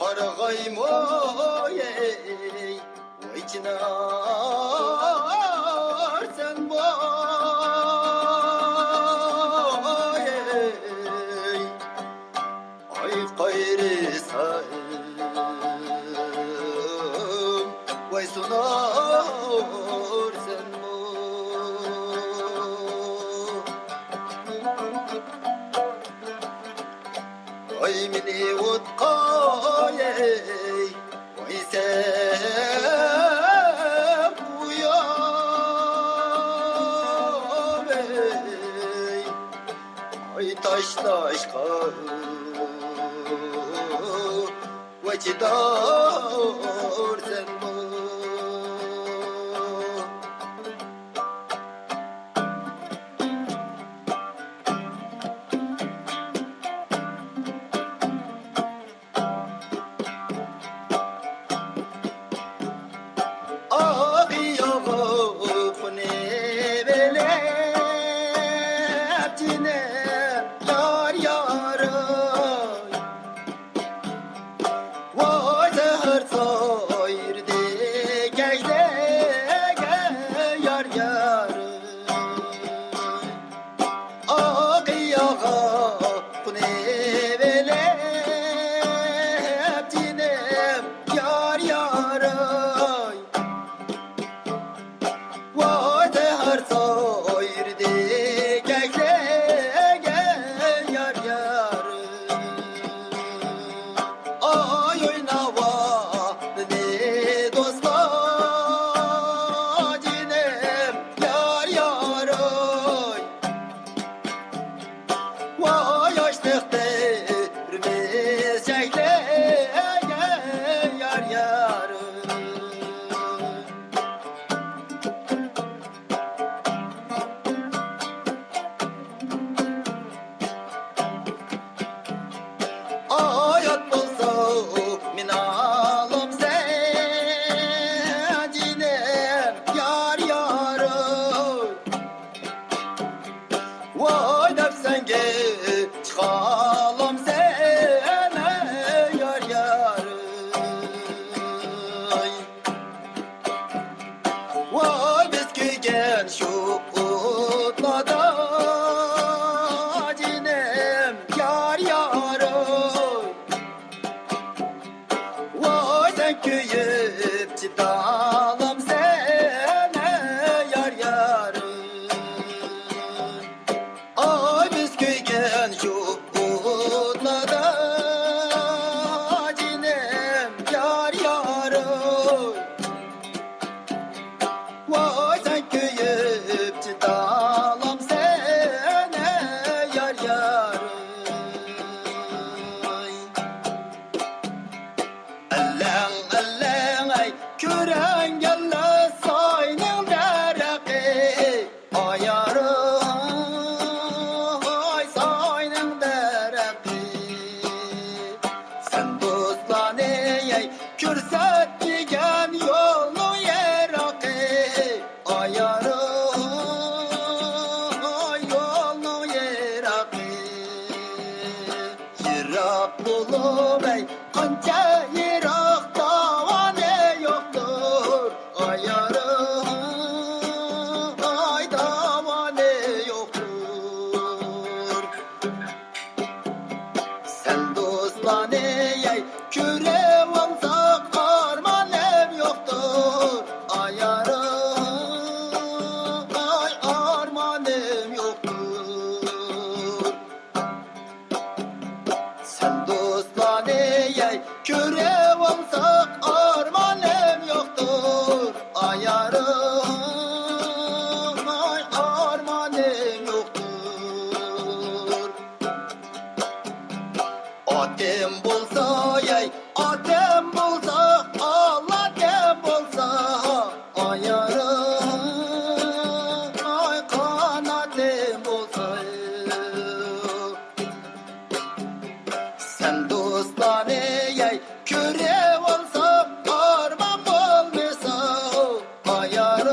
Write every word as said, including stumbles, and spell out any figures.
قارىغايمۇ، ئەي، ۋاي چىنار سەنمۇ، ئەي، ئاي قايرىسام، ۋاي سۇنار سەنمۇ. ئاي مېنى ئوتقا، ئەي، ۋاي سەن قويۇپ، ئەي، ئاي تاشلاشقا، ۋاي چىدار سەنمۇ. ئاق ياغۇقنى بىلىپ جېنىم يار يارىم. ۋاي زەھەر سايرىدى كەينىگە يار يارىم. ئاق ياغۇقنى بىلىپ جېنىم يار يارىم. ۋاي زەھەر سايرىدى كەينىگە يار يارىم. ئاي ئويناۋاتىدۇ دوستلار جېنىم يار يارىم. ۋاي ئاچلىق دەردىمىز چەكلەنگەن يار يارىم. ھايات بولسا مېنى ئالامسەن جېنىم يار يارىم. ۋاي دەپسەڭگە چىقالامسەن يار يارىم. ۋاي بىز كۆيگەن شۇ ئوتلاردا جېنىم يار يارىم. ۋاي سەن كۆيۈپ چىدالامسەن يار يارىم. ئاي بىز كۆيگەن شۇ ئوتلاردا جېنىم يار يارىم. ۋاي سەن كۆيۈپ چىدالامسەن يار يارىم. ئەلەڭ ئەلەڭ ئەي كۆرەڭگەللە ساينىڭ دەرىقى. ئايارىم، ئاي ساينىڭ دەرىقى، سەن دوستلارنى، ئەي، كۆرسەتمىگەن يولنىڭ يىراقى. ئايارىم، ئاي يولنىڭ يىراقى. يىراق بولۇپ، ئەي، قانچە يىراق داۋانى يوقتۇر، ئايارىم، ئاي داۋانى يوقتۇر. سەن دوستلارنى، ئەي، كۆرۈۋالساق ئارمانىم يوقتۇر، ئايارىم، ئاي ئارمانىم يوقتۇر. سەن دوستلارنى، ئەي، كۆرۈۋالساق ئارمانىم يوقتۇر، ئايارىم، ئاي ئارمانىم يوقتۇر. ئاتىم بولسا، ئەي، ئاتىم بولسا، قاناتىم بولسا، ئايارىم، ئاي قاناتىم بولسا. سەن دوستلارنى، ئەي، كۆرۈۋالساق ئارمان بولمىسا، ئايارىم.